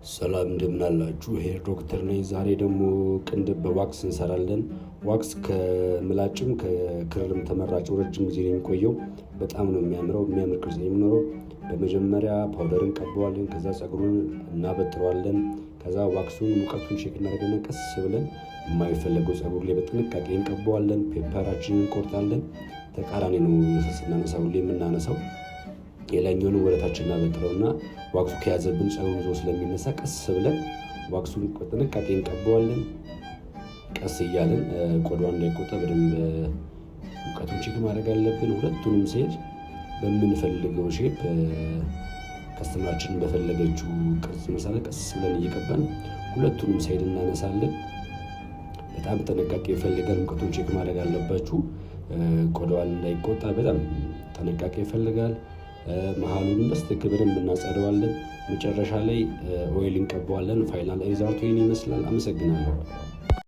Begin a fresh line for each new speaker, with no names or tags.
ሰላም እንደምን አላችሁ? Hair doctor ነኝ። ዛሬ ደግሞ ቅንድብ በ wax እንሰራለን። Wax ከምላጭም ከክርም ተመራጭ፣ ረጅም ጊዜ ነው የሚቆየው። በጣም ነው የሚያምረው። የሚያምር ቅርጽ ነው የሚኖረው። በመጀመሪያ powder እንቀባዋለን። ከዛ ፀጉሩን እናበጥረዋለን። ከዛ wax ኡን ሙቀቱን check እናደርግና ቀስ ብለን የማይፈለገው ፀጉር ላይ በጥንቃቄ እንቀባዋለን። Paper ኣችንን እንቆርጣለን። ተቃራኒ ነው ስናነሳው ሁሌ የምናነሳው። የላይኛውን ወደታች እናበጥረውና wax ኡ ከያዘብን ፀጉሩ ይዞ ስለሚነሳ ቀስ ብለን wax ኡን በጥንቃቄ እንቀባዋለን። ቀስ እያለን ቆዳዋ እንዳይቆጣ በደንብ ሙቀቱን check ማድረግ አለብን። ሁለቱንም side በምንፈልገው shape፣ customer ኣችንን በፈለገችው ቅርጽ መሰረት ቀስ ብለን እየቀባን ሁለቱንም side እናነሳለን። በጣም ጥንቃቄ ይፈልጋል። ሙቀቱን check ማድረግ አለባችሁ። ቆዳዋን እንዳይቆጣ በጣም ጥንቃቄ ይፈልጋል። መሀሉን በስትክክል በደንብ እናጸደዋለን። መጨረሻ ላይ oil እንቀባዋለን። Final result ኡ ይህን ይመስላል። አመሰግናለሁ።